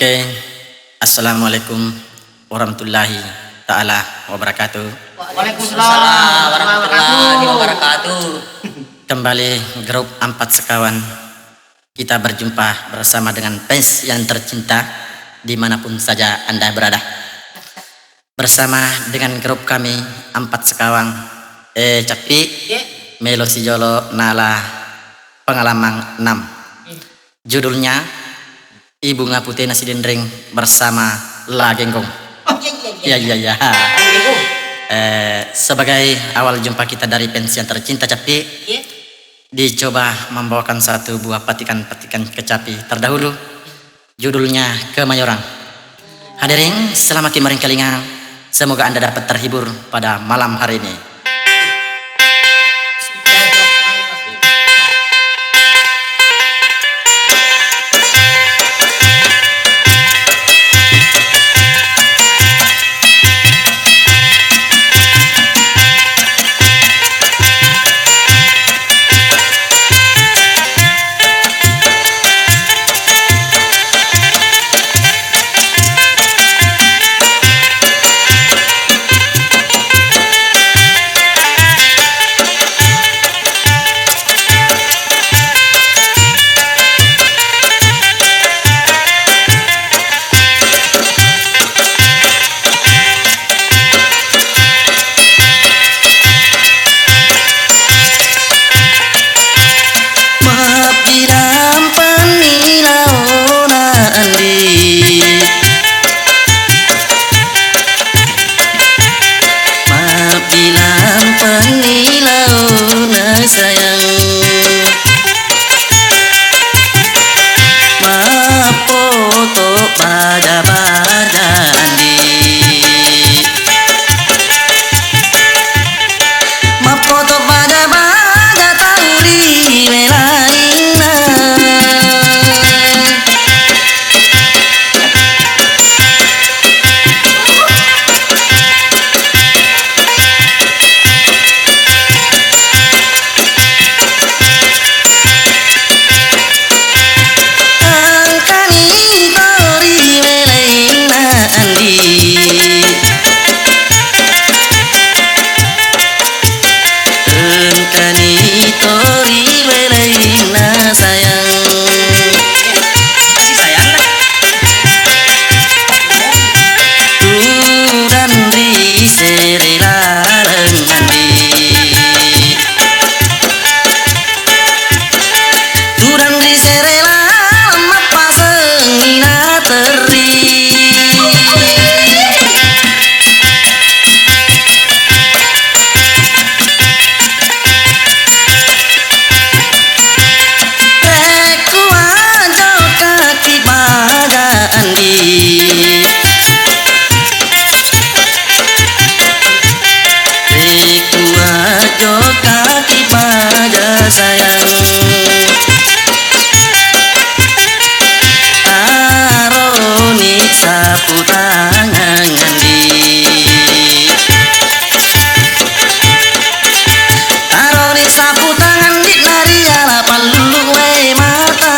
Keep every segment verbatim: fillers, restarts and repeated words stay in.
Eh, Assalamualaikum warahmatullahi taala wabarakatuh. Waalaikumsalam warahmatullahi wabarakatuh. Kembali grup Ampat Sekawan, kita berjumpa bersama dengan fans yang tercinta dimanapun saja Anda berada. Bersama dengan grup kami Ampat Sekawan, eh, Cappi, Ye. Melo Sijolo Nala Pengalamang enam. Judulnya I Bunga Putena Sidenreng bersama La Genggong. Oh, iya, iya, iya. Iya, iya, iya. Iya, iya. Eh, sebagai awal jumpa kita dari fans yang tercinta, Cappi, Iya. dicoba membawakan satu buah petikan-petikan kecapi terdahulu. Judulnya Kemayoran. Hadirin, selamat kimaring kalinga. Semoga Anda dapat terhibur pada malam hari ini. Mappilampenni laona Andi. Mappilampenni laona sayang. Mappoto baja-baja Andi. Mappoto baja-baja tau ri welainna. Engkani tori welainna Andi. Engkani tori welainna sayang. Tudang ri sere laleng Andi. Tudang ri sere laleng mappasengngi naterri. Rekkuajo kaki baja Andi. Rekkuajo kaki baja sayang. Taroni sapu tangan Andi. Taroni sapu tangan di nariala pallulu wae mata.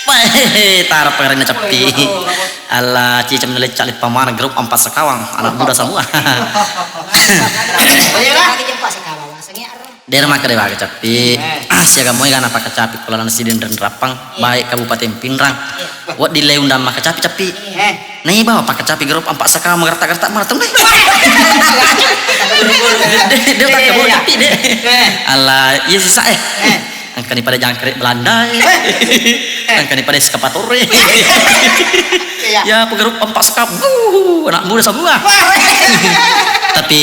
Wah, hehe, tara pengarenna Cappi. Alla, cica melecca leppa mana grup Ampat Sekawan, anak muda semua. Ayo lah. Lagi jempa Sekawan, wasengi aro. Dera maka dewa Cappi. Eh. Ah, siaga moe gana pakacapi ko laleng Sidenreng Rappang, Iya. baik Kabupaten Pinrang. Iya. Wedding le undang makacapi-capi. Eh. Nai bawa pakacapi grup Ampat Sekawan magertak-gertak mana tuh, Nai? Dia, dia tak Iya, kebun iya. Cappi deh. Eh. Alla, iya sisa eh. Eh. Engkani pada jangkrik Belanda. Eh. Engkani pada eskavator. Iya. Ya, pegrup Ampat Sekawan. Wuh, anak muda semua. Wah. Tapi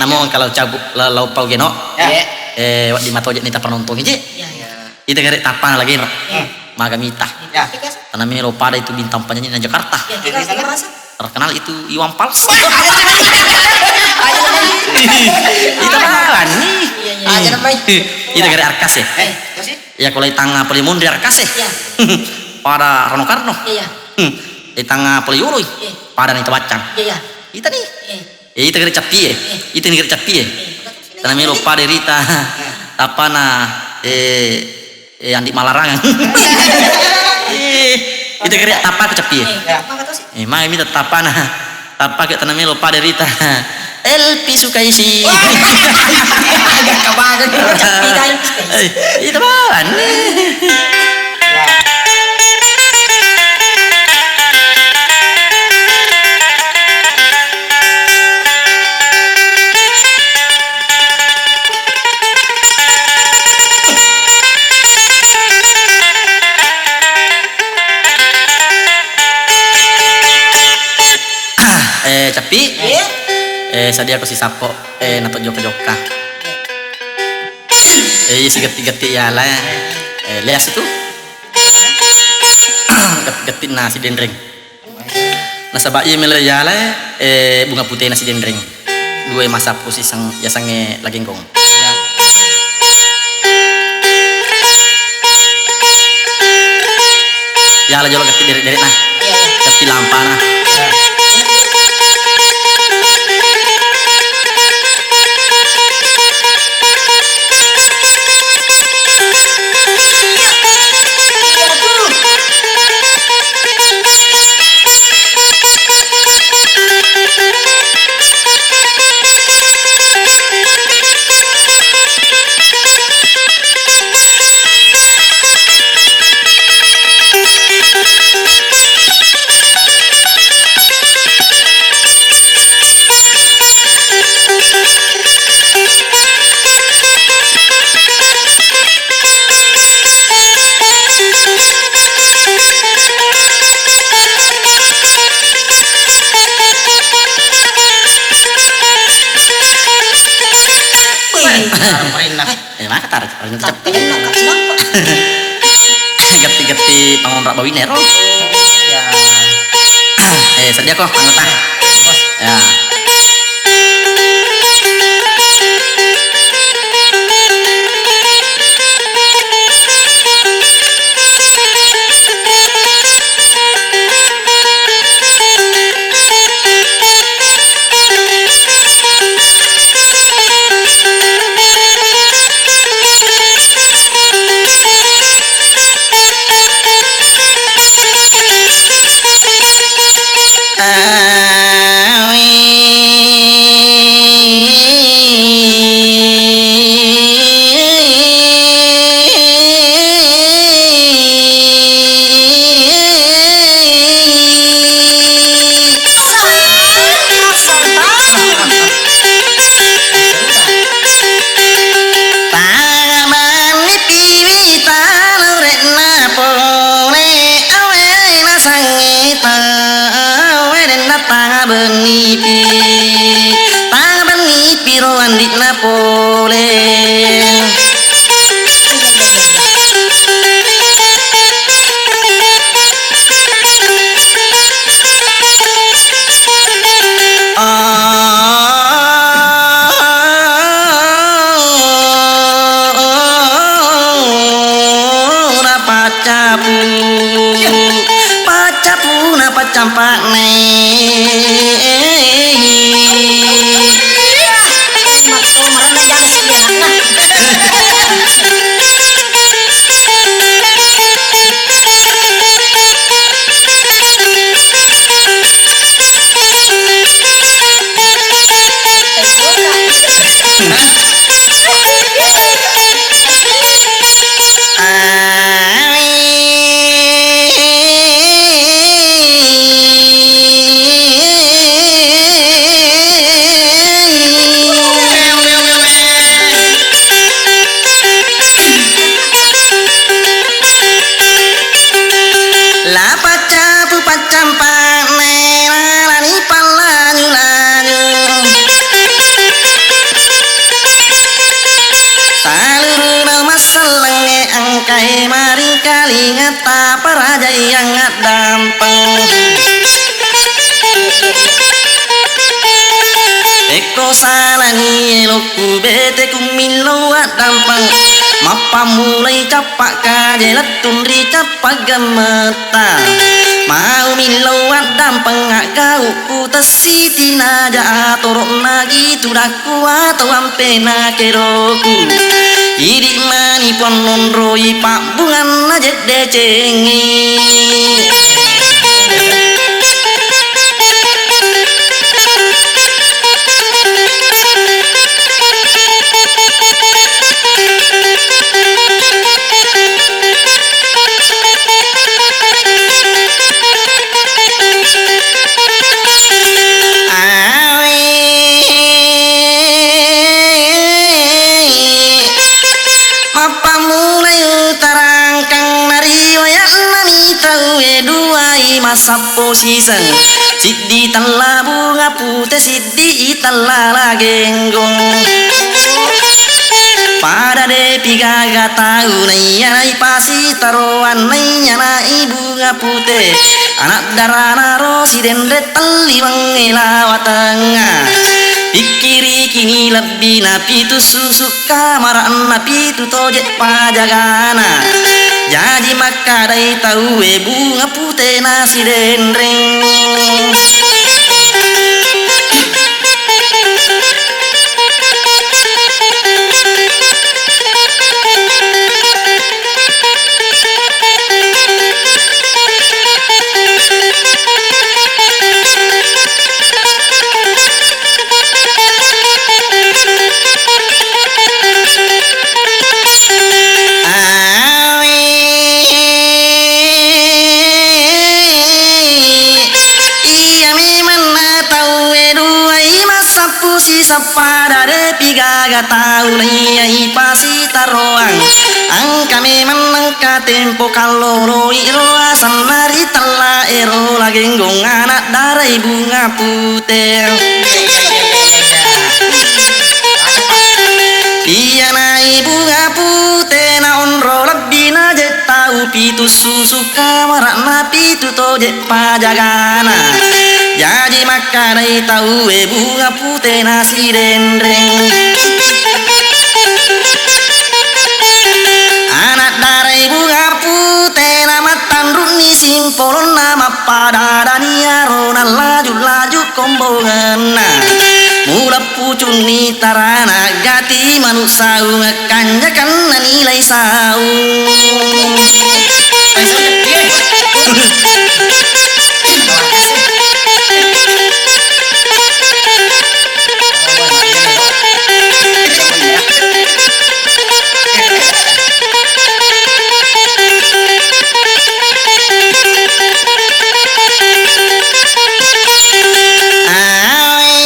namun kalau cabut la-, lau pau geno. Ya. Iya. Eh, wedding matoje' ni tapanontongi je. Iya, iya. Ita gare' tappana lagi no. Iya. Maga mita. Iya. Tanah melo pada itu bintang penyanyi di Jakarta. Iya, kita bahasa. Terkenal itu Iwan Fals. Aja namanya. Ita bawan ni. Iya, iya. Aja namanya. Ita gare' arkas e. Eh, terus sih? Ya, kalau itang pole monri arkas e. Iya. Pada Rano Karno. Iya, iya. Itang pole yoloi. Iya. Pada ni tabaccang. Iya, iya. Ita ni. Iya. Eh, ita gare' cappi e. Ita ni gare' cappi e. Tanah melo pada rita. Tapana, eh, eh, Andi Malarang. Eh, ita gare' tappa ke cappi e. Eh, maka mita tappana. Tappa ke tanah melo pada rita. Elvi Sukaisi. Agak kebangan. Cappi kan. Eh, ita bawan. Eh, cappi. Iya. Eh, sadiako sisappo. Eh, nato jokka-jokka. Eh, iya, si getti-getti yala. Eh, leas itu. Getti-getti na si denreng. Nasaba' iya melo yala, eh, bunga putena si denreng. Dua masappu siseng, yasengnge La Genggong. Yala jolo getti dere'-dere'na. Getti lampana. Eh, maka tar-, tar-, tar-, Getti-getti pangonra bawinna ero. Iya. Eh, sediako anggota. Ya. Tanga benni piwi tana ure'na pole, awe nasengnge tau, awe denna tanga benni pi, tanga benni piro andi'na pole. Napaccapu, paccapuna paccampa'ne. Lingata parajaiang addampeng. Ekko salani elokku bete ku millau addampeng. Mappammulai cappa kaje lettung ri cappa gemmetta. Mau millau addampeng aggaukku tessiti naja atoro'na gitu dak Kuwa tau ampena keroku. Idi mani ponnonroi pabbunganna jeddecengngi. Awe. Mappammulai tarangkang nariwayatnami tauwe duai massappo siseng. Siddi tella bunga pute, siddi itella lagenggong. Pada depi gaga tau naiya naipasitaroang naiya naibu bunga pute, anak darana ro sidenre telli wengnge lawatengnga. Pikkirikini lebbi napitu susu kamara napitu toje pajagana. Jaji makkadai tauwe bunga pute na sidenreng. Awe. Iya memang na tauwe duai massappu sisappada depi gaga tau naiya ipasitaroang. Engka memang nengka tempo kalloroi roa sannari tella ero lagenggong anak darai bunga pute. Iyana i bunga pute na onro lebbi na je tau pitu susu kamara na pitu toje pajagana. Jaji makkadai tauwe bunga pute na sidenreng. Anak darai bunga pute na mattanrunni simpolonna mappadadani aro nallaju-laju kombongenna. Mula pucunni tarana gati manu saung kanjakanna nilai saung. Awe.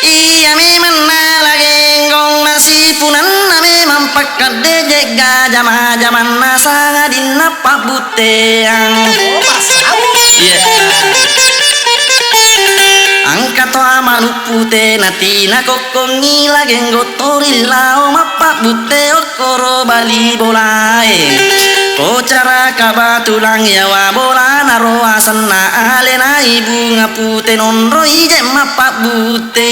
Iya memang nala genggong nasipunanna memang pakkadde jegga jama-jamanna sangadinna pabbutteang. Oh, pasau. Iya. Angka toa manu pute natina kokkongi lageng gottori lao mappabbutte okkoro bali bolae. Ko cara kabatulang yawa bolana ro asenna alena i bunga pute nonroi je mappabbutte.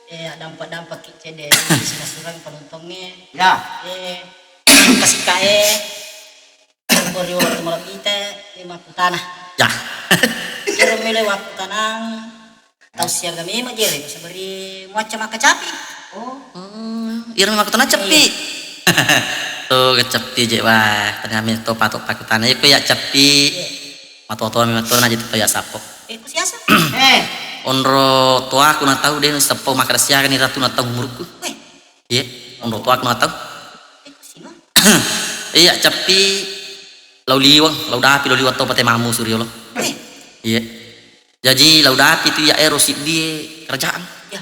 Eh, dampak-dampak ki cede, sinasurang penontonge. Ya. Eh, kasih kae. Ko ri waktu malebbite, eh, makkutana. Ya. Ero melo wakkutanang, tau siaga memang jere, sabari muacca makkacapi. Oh. Oh, ero makkutana cappi. Iya. To cappi je, wah, tania me to patok pakkutana. Iko ya cappi. Iya. Matoa-toa memang to naji to ya sappo. Eh, ku siasa? Eh. Onro toaku na tau de sappo makkada siaga ni ratu na tau umurku. Weh. Iya, onro toaku na tau. Eh, ku sima? Iya, cappi lau liweng, lau dapi lau liweng to pate mammu suriolo. Eh. Iya. Jaji lau dapi tu iya ero siddie kerajaan. Ya.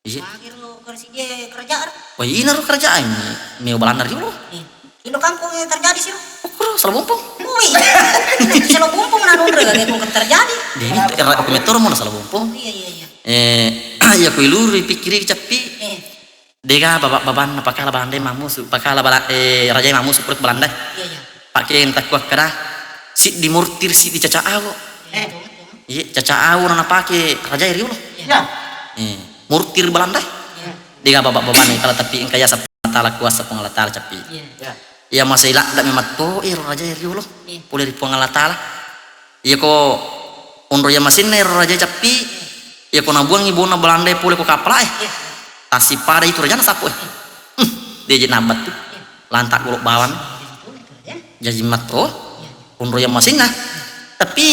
Iya. Magi ro kara siddie kerajaan? Wah, ina ro kerajaan. Meo balanna riolo. Eh, Indo kampung yang terjadi sih. Ukro, Salobumpung. Wih. Salobumpung nanu Terjadi. Jadi, era aku metoro mau salah bompong. Iya, iya, iya. Eh, iya, kui luru pikkiri cappi. Eh. Dega baba-, babanna pakala balandai mammusu, pakala bala-, eh, rajai mammusu pura Belanda. Iya, iya. Pake takku akkada, siddi mortir, siddi caca awo. Eh. Iya, caca awo na napake rajai riolo. Iya. Eh, mortir Belanda. Iya. Dega baba-, babanna kala, tapi engka yaseng Puang Allah Taala, kuasa Puang Allah Taala cappi. Iya. Iya. Iya, masai ladda memang to ero rajai riolo. Iya. Pole ri Puang Allah Taala. Iyako onro iya masinna ero raja cappi, iyako nabuangngi bona Belanda pole ko kapala e. Iya. Tassippada itu rajana sappo e. Hmm, deje nabbattu. Iya. Lanta golo bawang. Iya. Jaji matto. Iya. Onro iya masinna. Tapi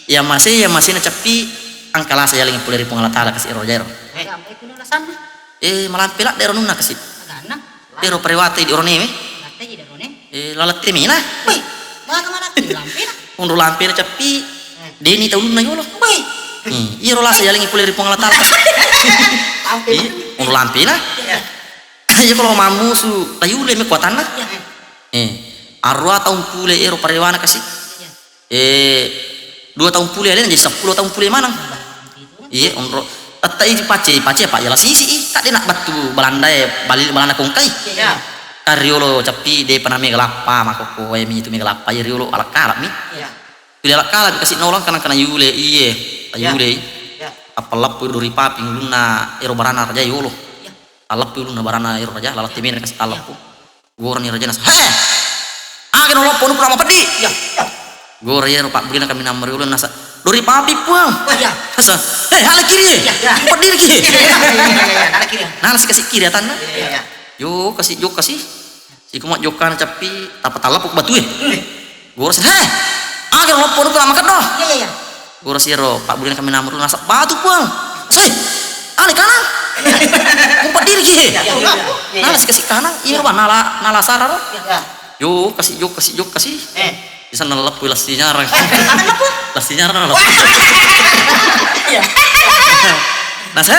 iya mase, iya masinna cappi engka lasa yalengi pole ri Puang Allah Taala kasi ero raja ero. Eh. Eh, malampe ladde ero nunna kasi. Aganna? Ero parewata di oronewe. Ladde di orone. Eh, lalette mina. Wih, maka mana lampena? Onro lampena cappi. Eh. Deni taunna yolo. Wih. Hmm, iyaro lasa yalengi pole ri Puang Allah Taala. Lampe. Iya, onro lampena. Iya. Iya, kalau mammusu tayule me kuatanna. Iya. Eh, arua taung pule ero parewana kasi. Iya. Eh, dua taung pule alena jadi seppulo taung pule maneng. Iya, onro. Tetta i pace, pace apa jala sisi i. Kadde nak battu Belanda e, bali Belanda kongkai. Iya. Kan riolo cappi depa na mega lappa, makokko e mi itu mega lappa, iya riolo alak kalak mi. Iya. Pile alak kalak kasi nolong kana kana yule iye, iya. Yule. Iya. Apa lappu dori papi ulunna ero barana raja yolo. Iya. Alappu ulunna barana ero raja, lalate mena kasi alappu. Gorani raja nasa, "He! Aga naloppo nuku nama peddi?" Iya, iya. Gora iyaro pabbulina kaminang mariolo nasa, "Dori papi, Puang." Oh, iya. Nasa, "He, ala kiri e. Iya, iya. Peddi lagi." Iya, iya, iya, iya, iya, nala kiri. Nala si kasi kiri atanna. Iya, iya, iya. Yo, kasi, yo, kasi. Sikuma jokkana cappi, tappa talappu batu e. Iya. Gora si, "He! Aga naloppo nuku nama keddo?" Iya, iya, iya. Gora siro, pabbulina kaminang mariolo nasa batu, Puang. Sai, ale kanang. Umpa diri ki. Iya, iya, iya. Nala si kasi kanang, iya, Bang, nala, nala sara ro. Iya. Yo, kasi, yo, kasi, yo, kasi. Eh. Bisa naleppui lassi nyarang. Eh, apa naleppui? Lassi nyarang, lassi. Iya. Nasa,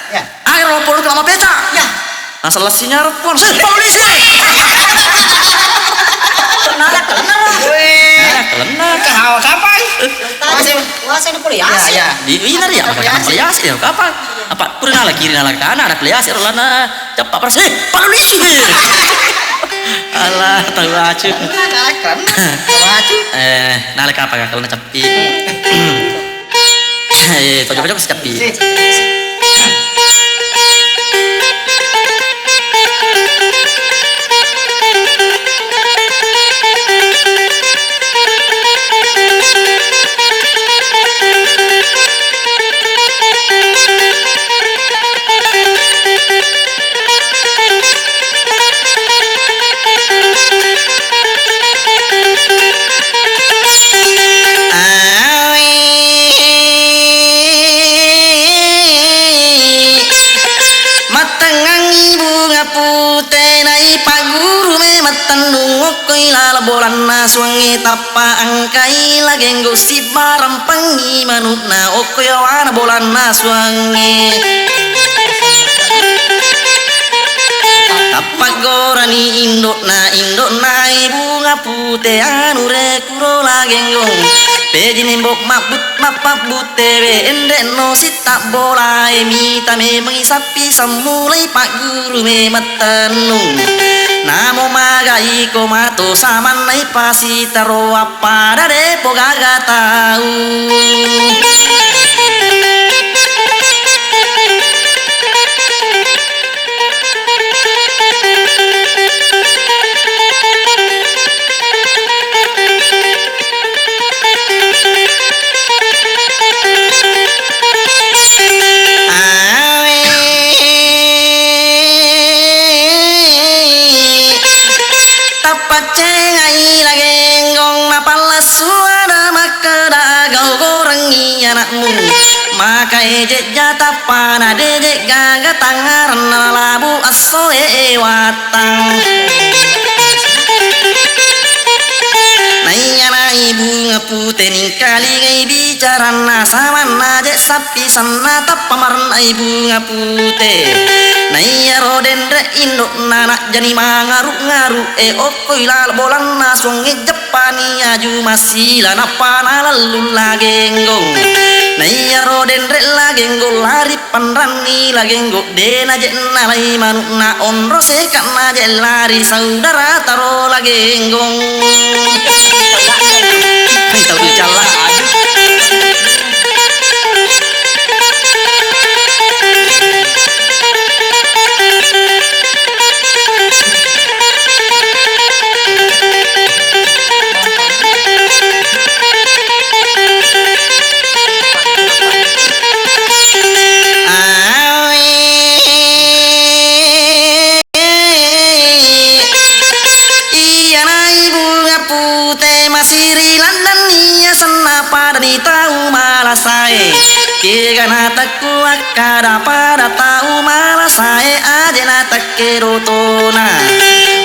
iya. Akhir lo polo kelama beca. Iya. Nasa lassi nyarang, Puang. Sai, polisi. Nala kelena, Bang. Weh. Nala kelena. Kahawa kapai? Wase, wase na pole yase. Iya, iya. Di, ina ri, apa kata pole yase, ya, kapan? Apa, pura nala kiri, nala kanan, ada pole yase, lana, cepat, pras, eh, polisi. Alah, tahu acu. Nala kelena, tahu acu. Eh, nala kapan, kalau na cepi. Eh, to coba-coba sikapi. Awe. Mattengngangi bunga pute naipagguru me mattennung okkoi lala bolanna suangnge tappa angkai lagenggo sibbarang pengi manukna okkoi awana bolanna suangnge. Tappaggorani indo'na, indo'na e bunga pute anu rekuro lagenggong. Pejini mbok mabbut-, mappabbutte we ende'no sitta bolae mita memengi sappi sammulai pagguru me mattennung. Namo magai ko mato samannai pasitaro appada depo gaga tau. Awe. Tappaccengai lagenggong napallassu ada makkeda gau gorengngi anakmu. Maka ejek jatappa na dejek gaga tangarenna labu esso e wattang. Naiya na ibunga Pute ningkalingai bicaranna, samanna je sappisanna, tappa marennai bunga pute. Naiyaro denre indo'na, najjani mangaru-ngaru e, okkoi lalo bolanna, suangnge jeppani aju masila, nappa nalellung La Genggong. Naiyaro denre La Genggong lari panranni La Genggong, de naje nalai manu'na onro, seka'na je lari saudara taro La Genggong. Hai, tau dicalla. Awe. Iyana i bunga pute masiri landanni asenna, padani tau malasae. Kega natekku akkada pada tau malasae, aje natekke dotona.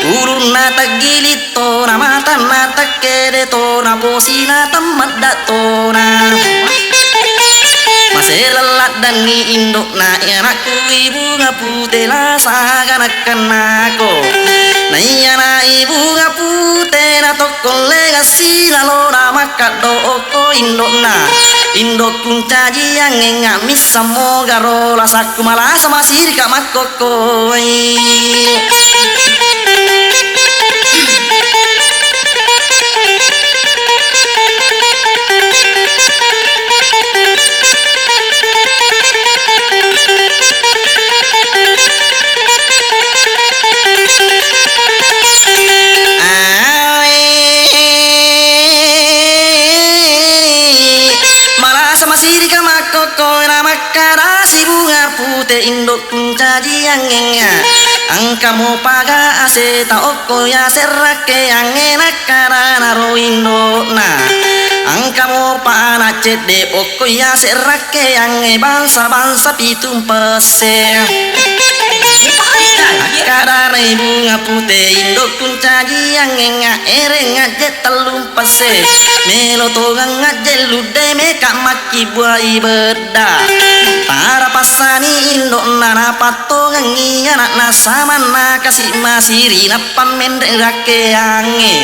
Ulunna teggiling tona, matanna tekkede tona, posina temmedda tona. Masela laddanni indo'na, anakku i bunga pute, lasa ganakkennako. Naiyana i bunga pute, natokkolle gassi lalona makkaddo okko indo'na. Indokku ncaji angenga, missammo garo lasakku, malasa masirika makkokko. Koi. Awe. Malasa masirika makkokko, namak- Kada si bunga pute indokku ncaji angenga. Engka mopaga aseta okko yase rakkeangnge, nakkada naro indo'na. Engka mopa anak cedde okko yase rakkeangnge, bangsa-bangsa pitung pesse. Akkadana i bunga pute indokku ncaji angenga, ereng ajje tellung pesse. Melo tongeng ajje ludde meka makkibbuai bedda. Tara passani indo'na napattongengngi anakna, samanna kasi masiri nappa menre rakkeangnge.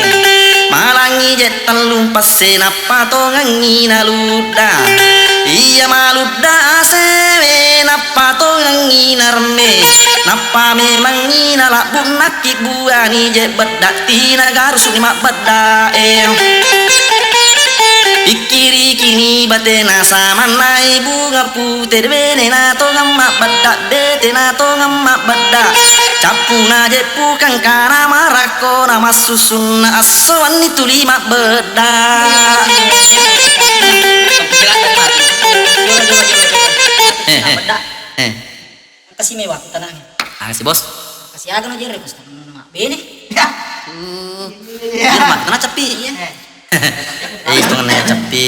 Malangngi je tellung pesse nappa tongengngi naludda. Iya maludda asewe nappa tongengngi naremme. Nappa memangngi nalabbu nakki buani je bedda, tina garusu ni mabbedda e. Ikkirikini batena samanna i bunga pute, bene na tongeng mabbedda, bete na tongeng mabbedda. Cappuna je pukang kana marakko na massusunna esso wenni tuli mabbedda. Eh, eh, eh. Kasi mewa ku tanange. Ah, si bos. Kasi aga no jere ku tanang no mabbene. Ya. Hmm. Iya. Iya, mak, tena ceppi. Iya. Eh, itu ngene ceppi.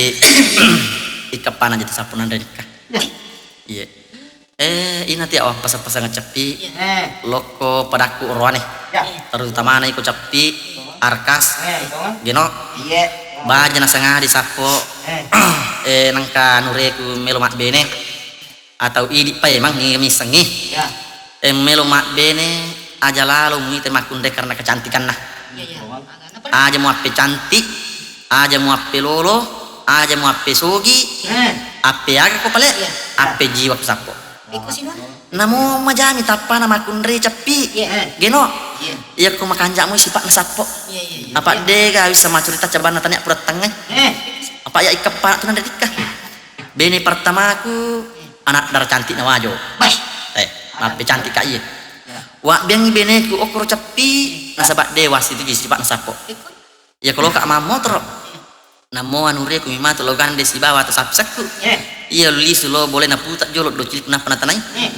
Ikepana jati sapu nanre nikka. Ya. Iya. Eh, ina ti awang pasang-pasang ceppi. Iya. Eh. Lokko padakku roane. Ya. Terutamana iko ceppi, arkas, eh, geno. Iya. Baja nasangadi sappo. Eh. Eh, nengka nureku melo mabbene. Atau idi paimeng ni missengngi. Ya. Eh, melo mabbene aja lalo muita makkunrai karena kecantikanna. Iya, iya. Aja muappecantik, aja muappelolo, aja muappesogi, eh, appeaga ko pale, iya, appejiwa ko sappo. Iko sino? Namo majami tappana makkunrai ceppi. Iya. Geno. Iya. Iya ko makanja' moi sipa'na sappo. Iya, iya, iya. Apa dega bisa macurita cabanna tania pura tengngai. Eh. Apa ya ikeppa tu nanda dikka. Bene pertamaku, anak dara cantik na Wajo. Baik. Eh, mappe cantik ka iye. Ya. Wabbiangngi beneku okkoro ceppi, nasaba de wasi tu sipa'na sappo. Iya koloka mammotoro. Namo anu reku mimatu lo gande sibawa to sapsekku. Eh. Iya lisu lo boleh naputa jolo do cilik napa natanai. Eh.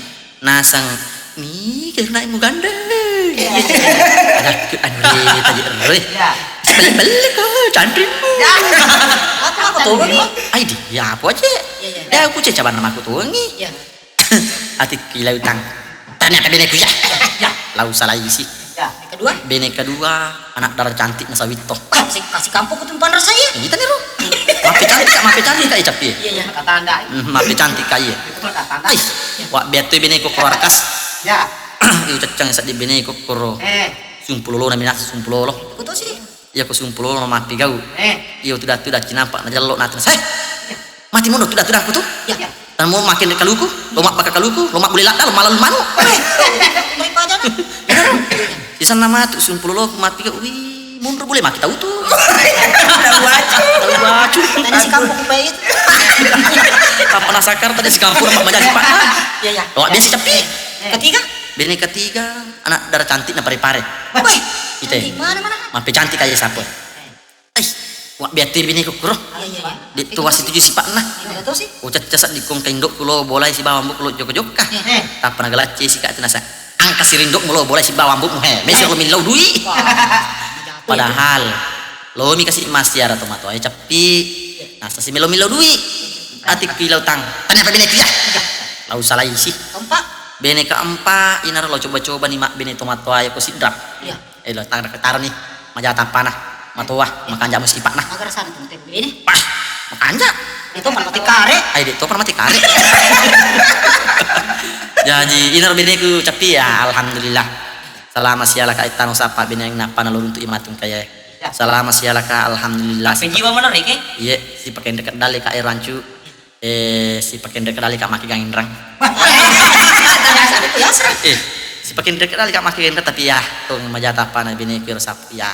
Nasang, "Ni, kena mu gandeng." Adakku anu re, tadi re. Ya. Belle-belle ko, candrimu. Ya. Apa, apa tuh, Bang? Ai di, ya apa aja? Ya, ya. Ya, aku cek caban nama aku tuh, ngi. Ya. Atikki lautang. Ternyata beneku ya. Ya. Lau salah isi. Ya. Yang kedua? Bene kedua, anak dara cantik na Sawitto. Wah, si, kasih kampung kutumpan rasa ya. Kita nih, Ro. Mappecantik ka iya, Cappi. Iya, iya. Maka tandai. Hmm, mappecantik ka iya. Itu maka tandai. Ai, wa beattui bene kokkoro arkas. Ya. Iyo, cacang seddi bene kokkoro. Eh. Sumpulolona minasa sumpulolo. Betul sih. Iya ko sumpulolo mappigau. Eh. Iyo tuda-tuda cinampa najello natu. Sai. Mati mono tuda-tuda ku tu. Ya. Tanu mo makin kaluku, lo mabbaka kaluku, lo mabbule ladda, lo malalu manu. Sisanna matu sumpulolo ku mappigau. Wih, munro bule maki tau tu. Tau bacu. Tau bacu. Tadi si kampung baik. Apa nasakar tadi si kampung apa majadi pak? Iya, iya. Lo biasa Cappi. Eh. Ketiga? Bene ketiga, anak dara cantik na pare-pare. Weh, ite. Cantik mana, mana? Mappe cantik aja sapo. Ai, wa beattui bine kokkoro. Iya, iya, iya. Di tua situju sipakna. Iya, betul sih. Ucacca seddi kong kaindok kulo bolai sibawa mbok kulo jokka-jokka. Eh. Tappa nagalacce sika tu nasa. Angka sirindok mulo bolai sibawa mbok muhe. Mesi lo millau dui. Wah. Padahal lo mi kasi masiara to matoa Cappi. Nasa si melo-melo dui. Atikku ilau tang. Tanya apa bine itu ya? Lau salai sih. Keempat. Bene keempat, inaro lo coba-coba ni mak bene to matoa ko sidrap. Iya. Eh, lo tang taro ni. Maja tappana. Matoa, makanja musi ipakna. Magara sana tu mate bene. Pah, makanja. Itu pan mati kare. Ai, dek, to pan mati kare. Jaji, inaro beneku Cappi ya, alhamdulillah. Salama siala ka ittano sapa bene nappa naluruntu imatung kaya. Ya. Salama siala ka, alhamdulillah. Penjiwa mana reke? Iye, si pakai dekat dale ka rancu. Eh, si pakenre kedali ka make ganginrang. Biasa, biasa. Eh, si pakenre kedali ka make ganginrang, tapi ya, tong majata apa na bine kiro sapu ya.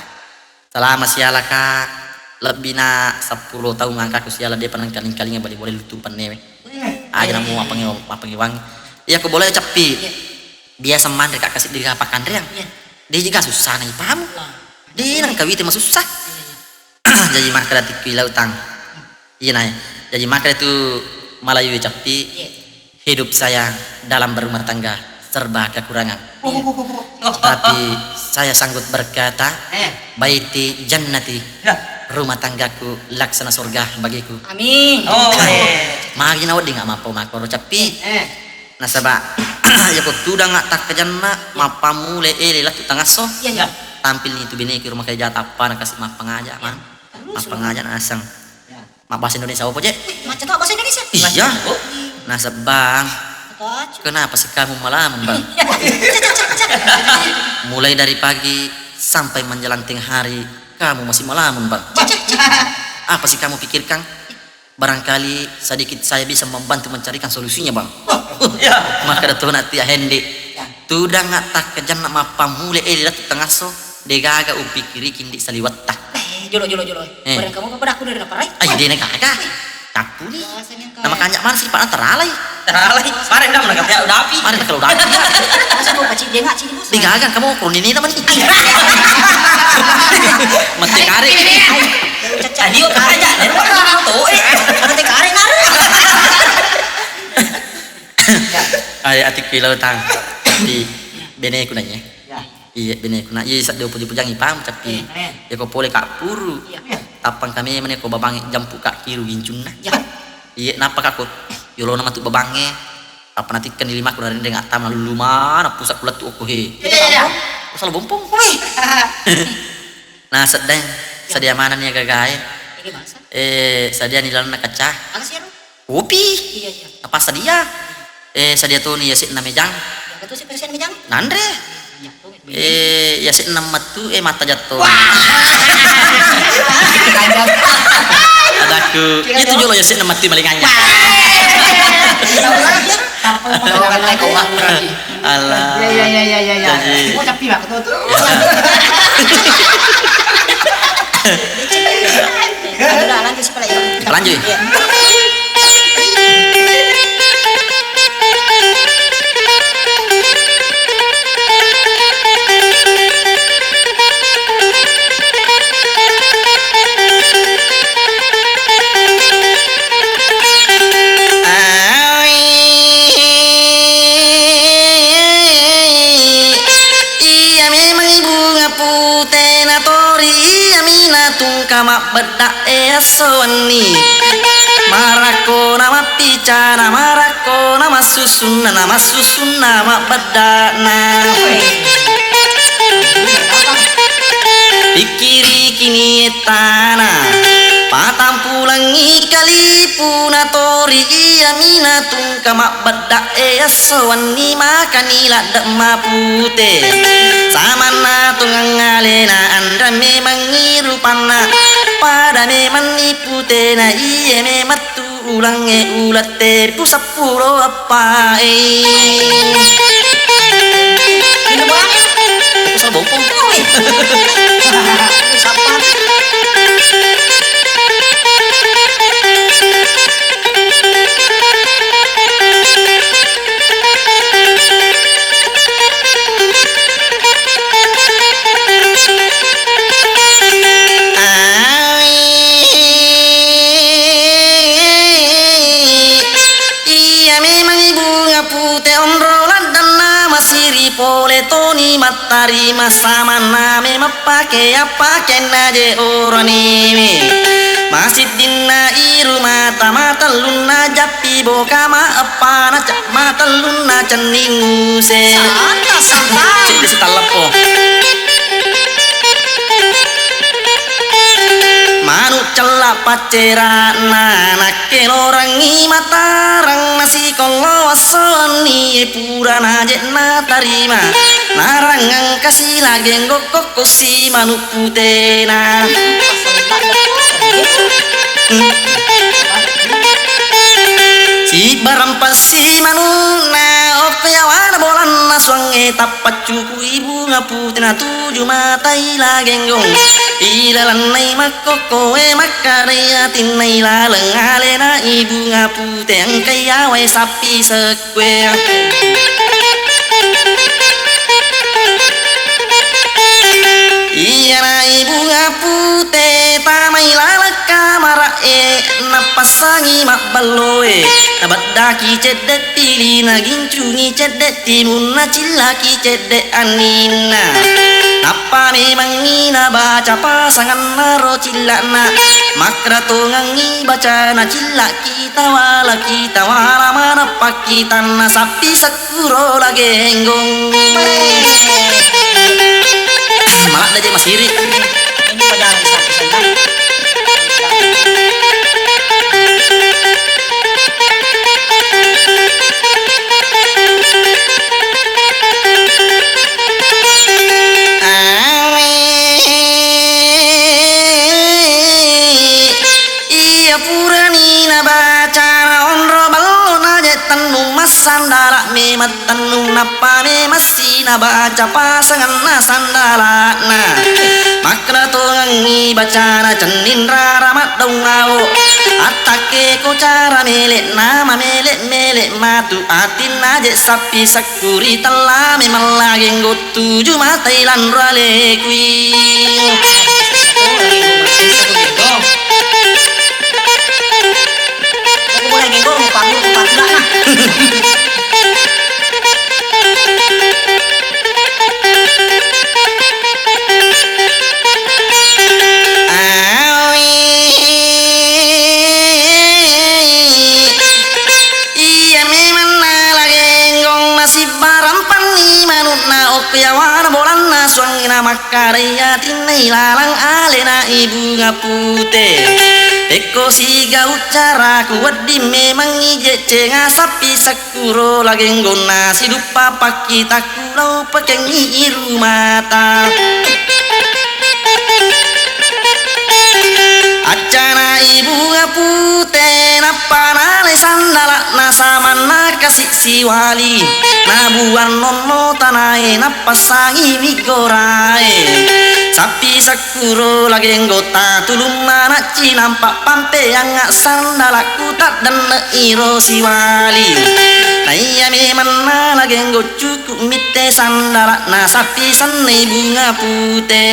Salama siala ka, lebbi na seppulo taung angkaku siala de panang kaling-kaling bali boleh lutu pennewe. Aja namu mapangi mapangi wang. Iya ko boleh Cappi. Iya. Biasa manre ka kasi di pakanreang. Iya. De jiga susah na ipamu. Wah. De nang kawite masussa. Iya, iya. Jaji makkeda tikku ilau tang. Iya, nah. Jaji makkeda tu Malayu Cappi, iya. Hidup saya dalam berumah tangga serba kekurangan. Oh, oh, oh, oh. Tapi saya sanggup berkata, eh. Baiti jannati, ya. Rumah tanggaku laksana surga bagiku. Amin. Oh, eh. Magi na wedding mappau makkoro Cappi. Eh. Nasaba, iya ko tudang takkajanna, ya. Mappammule ele lattu tangasso. Iya, iya. Tampil ni tu bineki rumah kerja tappa na kasi mappangaja, iya. Mang. Terus, mappangaja naseng. Ya. Mabbahasa Indonesia apa, Cek? Macca to bahasa Indonesia? Iya. Oh. Nasaba, kenapa sih kamu melamun, Bang? Mulai dari pagi sampai menjelang tengah hari, kamu masih melamun, Bang. Apa sih kamu pikirkan? Barangkali sedikit saya bisa membantu mencarikan solusinya, Bang. Iya. Makkeda tona Tia Hende. Ya. Tudang takkajanna mappammule ele lattu tangasso, degaga upikkiriki ndi saliwetta. Eh, jolo, jolo, jolo. Eh. Barang kamu apa aku dari naparai? Ai, dena gaga. Tappuni. Nama kanja mana sih, Pak, teralai. Teralai. Barang dah mana kata udah api. Barang kalau udah api. Masa mau pacik dia nggak sini, Bos? Degaga kamu kurni ini teman. Mati kari. Tadi kau aja, dari mana kau tahu, eh? Mati kari, nari. Ai, atikku ilau tang. Di beneku nanya. Ya. Iya, beneku na. Iya, sadde upuji-pujangi paham, tapi eh, eh. Ya ko pole ka puru. Iya. Tappang kami mene ko babang jampu ka kiru gincunna. Ya. Iya, napa ka ko? Yolona matu babange. Apa natikkan di limaku na rendeng attama lulu mana pusat kulat tu oko he. Iya, iya, iya. Asal bompong. Wih. Nah, sedang sadia mana nih gagae? Ini bahasa. Eh, sadia ni lalenna kaca. Apa sih, anu? Kopi. Iya, iya. Apa sadia? Eh, sadia toni yase'na mejang. Iya, betul sih, yase'na mejang. Nanre. Iya, tuh, eh, yase'na metu, eh, mata jatuh. Wah. Adakku. Itu jolo yase'na metu malinganya. Wah. Iya, iya, iya, iya, iya. Allah. Iya, iya, iya, iya, iya. Jadi oh, tapi waktu itu. Udah, lanjut sekolah ya. Lanjut. Iya. Iya memang bunga pute natori, iya mina tungka mabbedda e esso wenni. Marakko na mappicara, marakko na massusunna, na massusunna mabbedda na. Pikkiriki ni ettana, patampulengngi kali Ipuna tori iya mina tungka mabbedda e esso wenni makani ladde mapute. Samanna tungangalena anre memangngi rupanna, pada memanni putena iye memettu ulangnge ulette puseppuro eppae. Ini bola. Usah bompong. Oi. Siapa? Iya memang bunga pute onro laddanna masiri pole toni mattarima samanna memang pake appakenna je oraniwi. Masiddinna iru mata matellunna jappi boka maeppana ca-, matellunna cenning use. Santa, santa. Cedde sitalleppo. Manu cella paccera'na, nakkelorangngi matarang, nasikollo wassoanni, e purana je'na tarima, narang engka sila genggok kokko si manu putena. Sibbarang passi manuna, okko yawana bolanna suangnge tappaccuku. Kui bunga pute natuju matai la genggong, ilalennai makkokkoe makkarai atinna ilaleng alena i bunga pute engkai awai sappi sekkue. Iyana i bunga pute tamai laleng kamara'e nappassangi mabballoe, nabeddaki cedde pili nagincungi cedde timunna cillaki cedde anninna. Nappa memangngi nabaca pasanganna ro cilla'na, makkeda tongangngi bacana cillaki tawalaki tawala manappa kitanna sappi sekkuro la genggong. Maladde je masiri. Ini pada sappi senna. Awe. Iya purani nabacana onro ballo naje tennu massandala memang tennu nappa memessi nabaca pasanganna sandala'na. Makkeda tongangngi bacana cenning rara maddaung awo. Attakke ko cara mele'na mamele'-mele' matu atinna je sappi sekkuri tella memang la genggong tuju matai lanro alekui. Awi. Iya memang nala genggong nasibbarang panni manukna okko yawana bolanna suangngi namak- Kadai atinna ilalang alena i bunga pute. Pekko sigau caraku wedding memangngi jeccenga sappi sekkuro la genggonna siduppa pakkitakku lao pakengngi iru mata. Accana i bunga pute nappa nalai sandala'na samanna kasi siwali. Nabuang nonno tanae, nappassangi wiggorae. Sappi sekkuro la genggong tatulung manacci, nampa pampeangnga sandala'ku taddenne'i ro siwali. Naiya memanna la genggong cuku' mitte sandala'na sappi sennai bunga pute.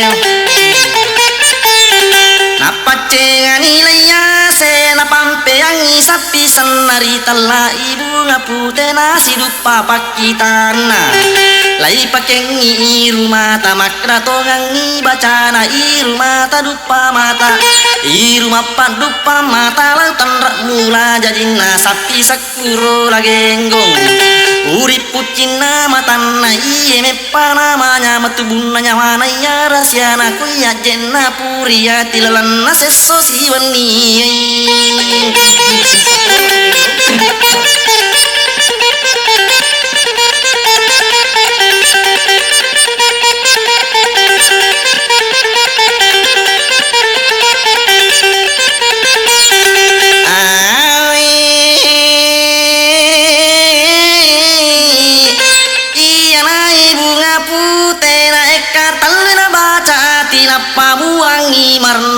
Nappaccengani laiase, napampeangngi sappi senna ri tella i bunga pute nasidu- pa pakkitanna. Laipakengngi iru mata, makkeda tongangngi bacana iru mata duppa mata. Iru mappadduppa mata lao tenre mula jajinna sappi sekkuro la genggong. Uri puccinna matanna iye meppana manyameng tubunna nyawana iya rahasiana ko iya jenna puri ati lalenna sesso siwenni.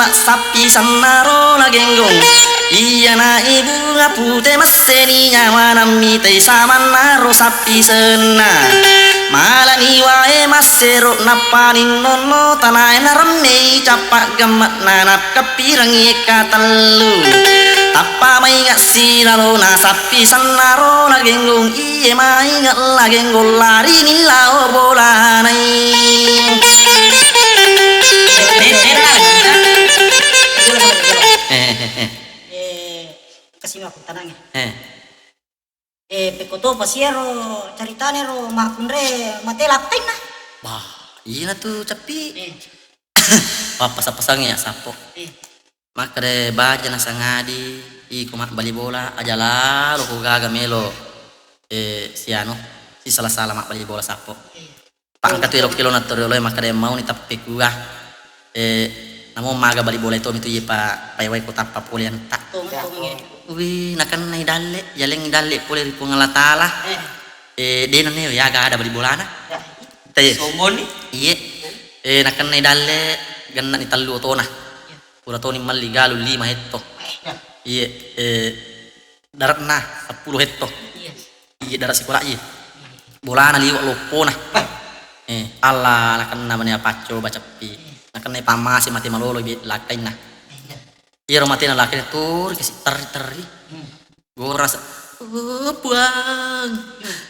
Sappi sennaro nagenggong, iyana i bunga pute messeni nyawa nammitai samannaro sappi senna. Malani wae massero nappa ninnonno tanae naremmei cappa gemme'na nakkeppirengngi ekka tellu. Tappa mainga silalona sappi sennaro nagenggong. Iye mainge lagenggong larini lao bolanai. Eh, kasi makkuttanangnge. Eh. Eh, pekko to pasiero caritane ro makkunre mate lakkainna. Bah, ina tu cappi. Eh. Pappasa-pasangi ya sappo. Eh. Makkeda baja nasangadi, iko mabbali bola, aja lalo ko gaga melo, eh, sianu, sisala-sala mabbali bola sappo. Pak engka tu elo-, elo nattorioloe makkeda mauni tappekua. Eh, namo maga bali bola itu mitu iye pa, paewai ko tappa pole anta. Wi, nakennai dalle, yaleng dalle pole ri Puang Allah Taala. Eh, de nanne ya aga ada bali bolana. Te. Somboni? Iye. Eh, nakennai dalle, gennani tellu otona. Pura toni melli galung lima hetto. Iye, eh, dare'na seppulo hetto. Iye, dare' sikola iye. Bolana liwe' loppona. Eh, Allah nakenna mani paccoba cappi. Nakenna pammase mate malolo bi lakkainna. Iyaro matena lakkainna turi kasi terri-terri. Gora sa-, "Oh, Puang,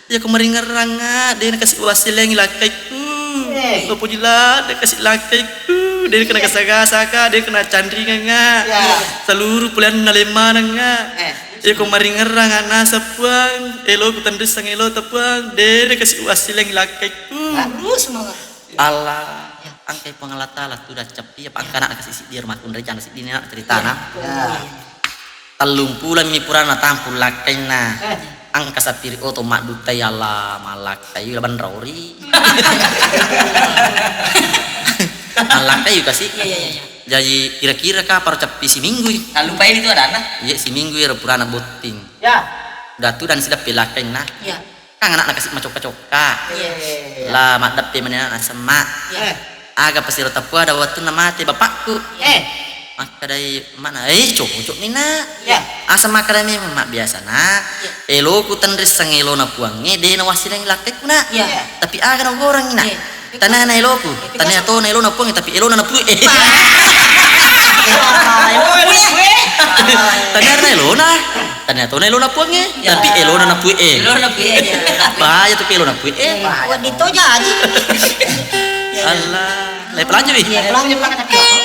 iya ko maringerranga, de' nakasi wassilengi lakkaiku. Eh. Ko poji la, de' kasi lakkaiku, de' kena gasa-gasaka, de' kena canringanga. Ya. Seluruh pulianna lemmananga. Eh. Iya ko maringerrang anasa, Puang, eloku tenrissang elota, Puang, de' nakasi wassilengi lakkaiku." Bagus banget. Allah, engkai Puang Allah Taala tu daccappi, apa engka anak kasi siddi, makkunrai jana siddi ni anak ceritana. Ya. Tellumpulemmi purana tampung lakkainna. Eh. Engka sapiri oto madduttai Allah mallakkai la banrauri. Mallakkai kasi. Iya, iya, iya, iya. Jadi kira-kira kaparo cappi siminggu i. Tallupai itu adanna. Iya, siminggu ero purana botting. Ya. Udah tu dan sidappe lakkainna. Iya. Kan anakna kasi macokka-cokka. Iya. La maddeppe mani anakna semma. Iya. Eh. Aga pasiro tapua ada wettunna mate bapakku. Eh. Makkedai mana, "Eh, cocok ni, Nak." Iya. Asa makkeda memang mak biasa, Nak. Iya. Eloku tenrissang elona Puangnge, de' nawassilengi lakkaiku, Nak. Iya. Tapi aga nagorangi, Nak? Iya. Tania na eloku, tania tona elona Puangnge, tapi elona na Puangnge. Tania na elona, tania tona elona Puangnge, tapi elona na Puangnge. Elona na Puangnge. Bahaya tu elona Puangnge. Wedding to jaji. Allah, lai pelanjut wi. Iya, pelanjut, Pak, tapi apa?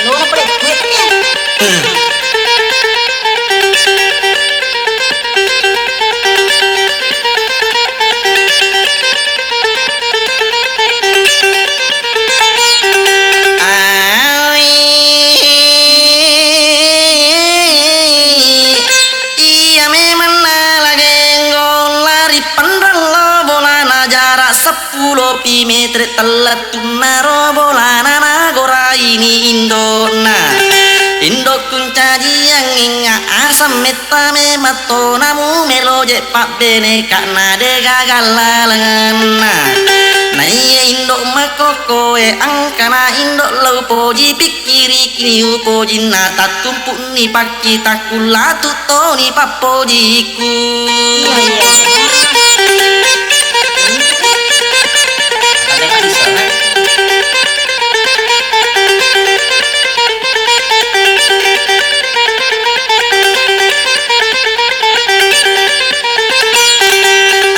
Elona pada Puangnge. Awi. Iya memang nalageng golla ri penrello bolana jarak seppulo pi metre tellettunna ro bolana nagoraini indo'na. Indokku ncajiangngengnga asang metta memang to namu melo je pabbene ka'na de gaga lalengenna. Naiya indo makkokkoe angkana indo lau poji pikkirikini upojinna tattumpu'ni pakkitakkullatu toni pappojikku.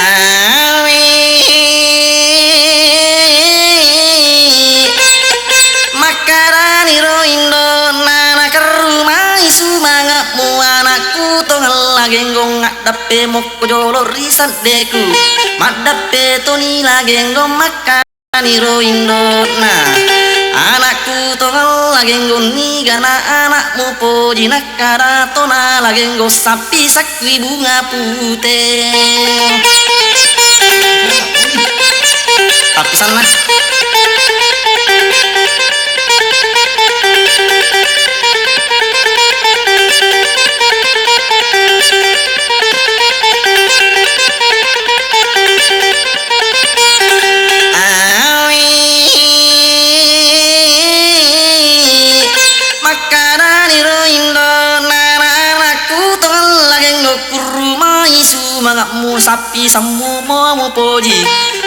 Awi. Makkadaniro indona nakerrumai sumange'mu anakku tongella genggong addappe mokko jolo ri seddeku. Maddappe toni lagenggong makka Niro indona, anakku tongeng lagenggong nigana anakmu poji nakkada tona lagenggong sappi sakkui bunga pute. Tappisanna. Awi. Mangammu sappi semmumo mupoji,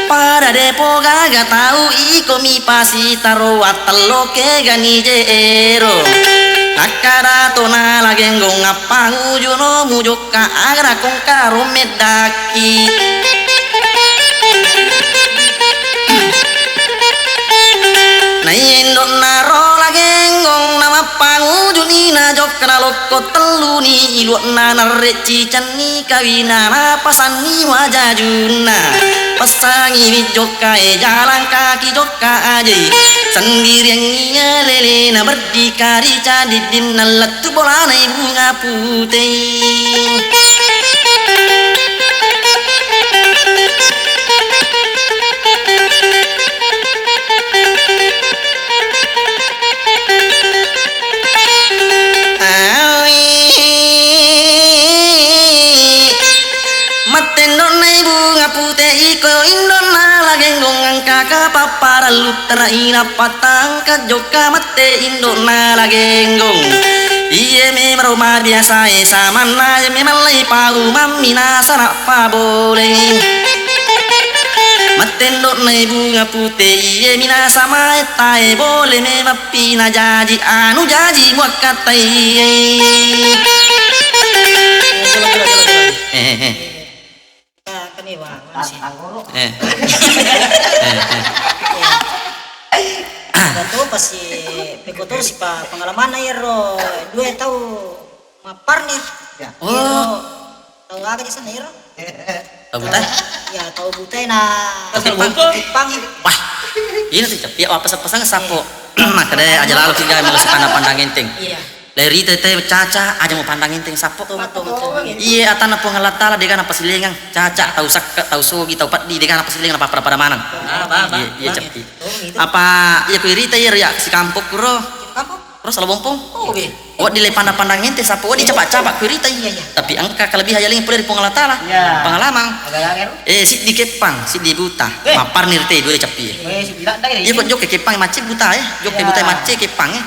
pada depo gaga tau iko mi pasitaro wattello kegani je ero. Nakkada to nala genggong appangujuno mujokka aga kongka romeddakki. Naiya indo'na ro lagenggong namappangujuni najokka nalokko telluni ilu'na narre cicenni kawina napasanni wajajunna. Passangiwi jokka e jalang kaki jokka ajai sendiriangngi alelena berdi kari cadiddinna lettu bolana bunga putei. Awi. Mattendonna bunga pute iko indonna lagenggong angka kapapparellu teraina patangka jokka mette indonna lagenggong. Iye memang roma biasa e samanna memang lai pau mammi nasara pabole. Mattendonna bunga pute iye minasa maetta e bole memang pina jaji anu jaji muakkatai. Eh, eh, eh. Ah, kan iya, Bang. Mana sih? Eh. Eh, eh. Iya. Ada tuh pasti pekotoro si pa pengalaman ero dua tau mapparnir. Ya. Oh. Ero tau aga di sana ero? Tau buta? Ya, tau buta na Tau buta? Jepang. Wah. Ini tuh, ya, apa pasang sapo. Maka deh aja lalu tiga melo sepana pandang enteng. Iya. Lari tete caca aja mau pandang enteng sapo. Betul, betul, betul. Iya, atanna Puang Allah Taala dega napasilengang. Caca, tau sakka, tau sogi, tau peddi dega napasilengang apa pada manang. Ah, ba, ba, iya, iya, ba. Cepi. Oh, itu. Apa iya ku irita iya ria si kampok kuro. Kampok? Kuro Salobompong. Oh, be. Wah, di lepanda pandang ente sapo, wah, di capak-capak ku irita iya. Iya, iya. Tapi engka kelebihan yang pole ri Puang Allah Taala. Iya. Pengalaman. Agak-agak, eh, siddi keppang, siddi buta. Eh. Mapparnir te dua cappi. Eh, siddi ladda, iya. Iya, kok jokke keppang macet buta, eh. Jokke buta macet keppang, eh.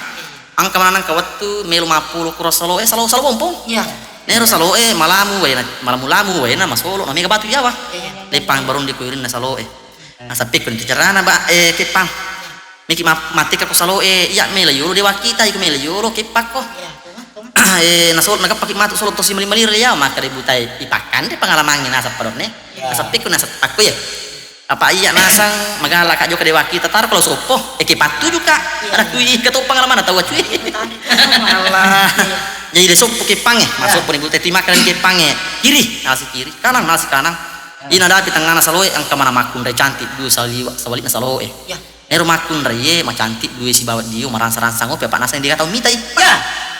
Angka manang ka wettu melo mappulo kuro salo e, salo, Salobompong. Iya. Nero salo e malamu waena, malamu-lamu waena masolo na mega batu Jawa. Iya, iya. Lepang barong di kuirinna salo e. Nasappi ko tu carana ba e keppang. Miki ma-, mati ka ko salo e, iya melo yolo dewa kita, iko melo yolo keppakko. Iya, toma, toma. E nasolo nagappaki matu solo tosi mali-mali ri Jawa, maka de butai ipakkanre pengalamannya nasappa donne. Iya. Nasappi ko nasappa ko ya. Apa iya nasang magala ka jokka dewa kita taro kalau soppo, e ke pattu juga. Iya. Ada kui ke topang alamana tahu cuy. Allah. Jadi de soppo kepange, masoppo ni butai timakan kepange. Kiri, nasi kiri, kanan, nasi kanan. Ina dapi tengana saloe, engka mana makkunrai cantik dua saliwa, sawalikna saloe. Iya. Nero makkunrai ye macantik dua sibawa dio marangsa-rangsang ope apa nasang dia tau mitai. Iya.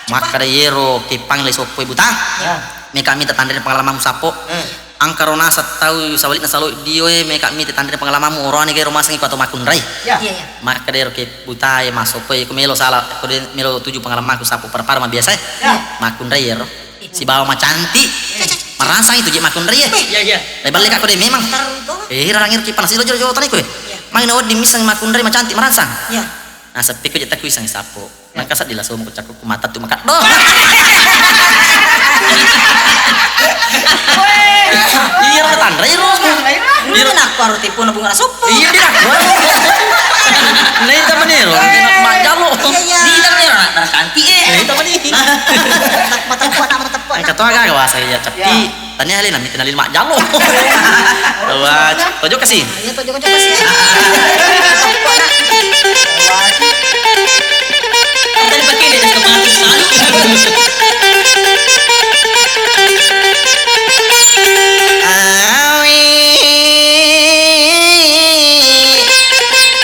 Makkada yero kepang le soppo buta. Iya. Meka mita tanre pengalaman sapo. Hmm. Angkaro naseng tau sawalikna salo dio e, meka mite tanre pengalamanmu, oroane gero masengi ko atau makkunrai. Ya. Iya, iya. Makkada ero ke buta e masoppo e, ko melo sala, ko de melo tuju pengalamanku sapo para-para ma biasa e. Ya. Makkunrai ero. Iya. Sibawa macantik. Iya. Marangsang itu je makkunrai e. Iya, iya. Leballe ka ko de memang. Taruh itu. Eh, rarang ero ki panas lo jolo-jolo tadi ko e. Iya. Mai na wedding miseng makkunrai macantik marangsang. Iya. Nah, sepi ko je takuiseng sapo. Nangka seddi laso muku cakku ku mata tu makat do. Iya, ro tanra iro. Iya, ro nakku aro tipu na bunga soppo. Iya, dia nakku. Nah, itu apa nih, ro? Dia nak manjalo. Iya, iya. Dia tapi ro nak cantik e. Nah, itu apa nih? Mata tepuk, nak mata tepuk. Kata aga wasa iya, tapi Tania le nami tena lima jalo. Wah, tojo kasi. Iya, tojo kasi. Tadi pakai dia ke pengantin selalu. Awi.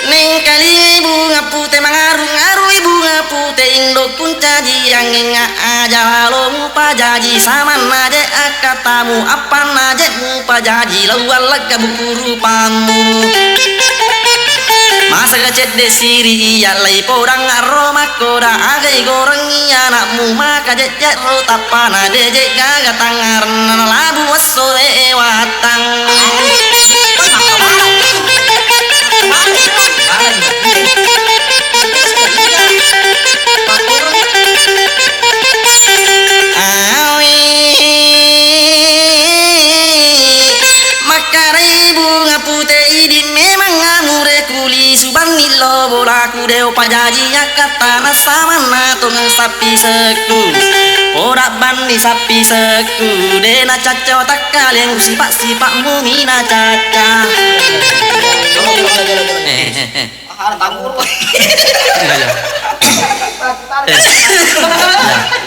Neng kali bunga pute mangarung-arui bunga pute indo kuncaji yang enga aja lalo mupajaji samanna je akkatamu appanna je mupajaji lauwallekka bukuru pammu. Masaka cedde siri iya lai podang arro makkoda agai gorengngi anakmu maka jejje ro tappana deje gaga tangarenna labu esso e wattang. Awi. Kattana samanna tongeng sappisekku, poda banni sappisekku, de nacacca watakkaleng, sipa-sipa'mu mi nacacca. Eh, eh, eh. Ah, tambur. Iya, iya. Eh.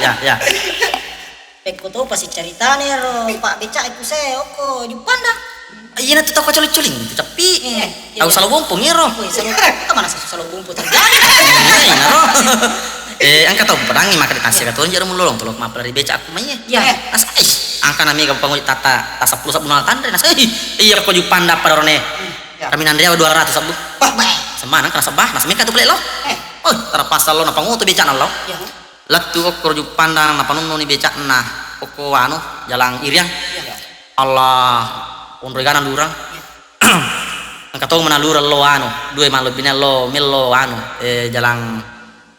Ya, ya, ya. Pekko topa siccaritana ero Pak Beca e, puse okko Juppanda. Iyana tu tau kacoli-coling tu cappi. Eh, tau iya. Salo Bompong ero. Woi, salo, ka mana salo Bompong terjadi? Iya, iyaro. Eh, engka tau pedangi maka ditasi ka tong jero mulolong tolo mapelari beca aku mai. Iya. Nasa, ih, engka nami ga panguli tata ta seppulo sabbu nala tanre. Nasa, ih, iya ko Juppanda pada rone. Iya. Kami nanre dua ratus sabbu. Wah, baik. Semana engka nasabah, nasa meka tu pele lo. Eh. Oh, terpaksa lo napangoto beca nalo. Iya. Lettu okko ro Juppandang napanunnuni beca'na okko anu, jalang Iriang. Iya. Allah, onroi gana lurang. Iya. Engka to mana lurang lo anu, dua malebbinya lo mello anu, eh, jalang,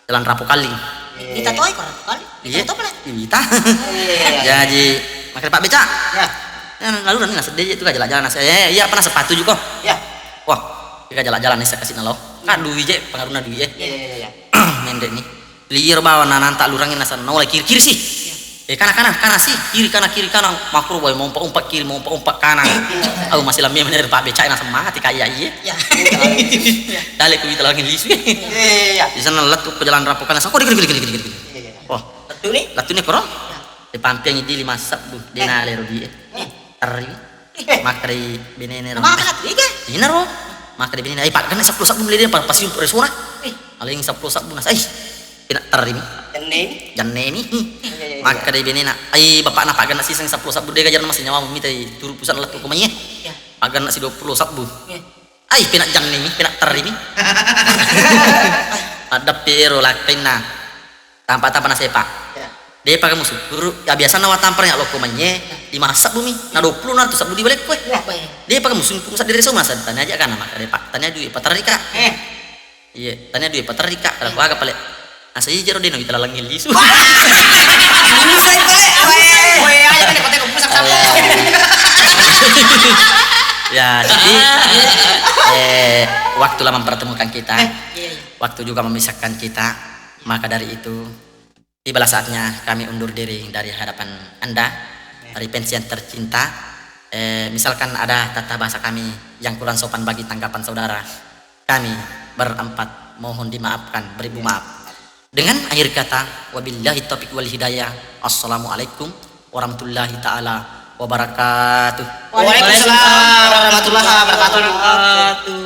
jalang Rapokalling. Iya. Ita toi ko Rapokalling? Iya. Ita to pale? Ita. Iya, iya, iya. Jaji, makanya Pak Beca. Iya. Ya, lalu ni sedih itu kan jalan-jalan. Eh, iya, apa nasa sepatu juga. Iya. Wah, kita jalan-jalan nih, saya kasih nalo. Kan duit je, pengaruhnya duit je. Iya, iya, iya. Mendek nih. Liro bawang nananta lurangi nasa naola kiri-kiri sih. Eh, kana, kana, kana sih, kiri kana, kiri kana, makro boy mau umpat-umpat kiri, mau umpat-umpat kana. Au masih lamia menir Pak Beca nasa mati kayak iye. Iya. Dale ku ita lagi lisu. Iya, iya, iya. Di sana lettu ke jalan Rapokan, nasa kok dikit, dikit, dikit, dikit. Iya, iya. Wah. Lettu nih? Lettu nih koro. Iya. Dipampiangi di lima sabbu, dena lero di. Eh. Terri. Eh. Makkadai benene ro. Maka tu ike? Ina ro. Makkadai benene, ai pagganna seppulo sabbu mulai dia pa-, pasi umpu resona. Eh. Aling seppulo sabbu nasa, ai. Pina terri mi. Jannemi. Jannemi. Iya, iya, iya. Makkadai benena, ai bapakna pagganna siseng seppulo sabbu de gajarna masih nyawa mita turu pusat lettu ko mai. Iya. Pagganna si dua puluh sabbu. Iya. Ai pina jannemi, pina terri mi. Paddappi ero lakkainna. Tampa-tampa nasepa. Iya. Depa kamu syukur, ya biasa nawa tampa ya loko manye, lima sabbu mi, na dua puluh na tu sabbu di balik kue. Iya. Depa kamu syukur sadari so masa tanya aja kan maka depa tanya duit paterri kak. Eh. Iya, tanya duit paterri kak, kalau aku agak pale. Asa iya jero deno kita lalang lisu. Bisa itu, eh. Weh, weh, aja kan kote pusat sama. Ya, jadi eh, waktulah mempertemukan kita. Eh, iya, iya. Waktu juga memisahkan kita. Maka dari itu, tibalah saatnya kami undur diri dari hadapan Anda, dari fans yang tercinta. Eh, misalkan ada tata bahasa kami yang kurang sopan bagi tanggapan saudara, kami berempat mohon dimaafkan, beribu maaf. Dengan akhir kata, wabillahi taufiq wal hidayah. Assalamualaikum warahmatullahi taala wabarakatuh. Waalaikumsalam warahmatullahi wabarakatuh.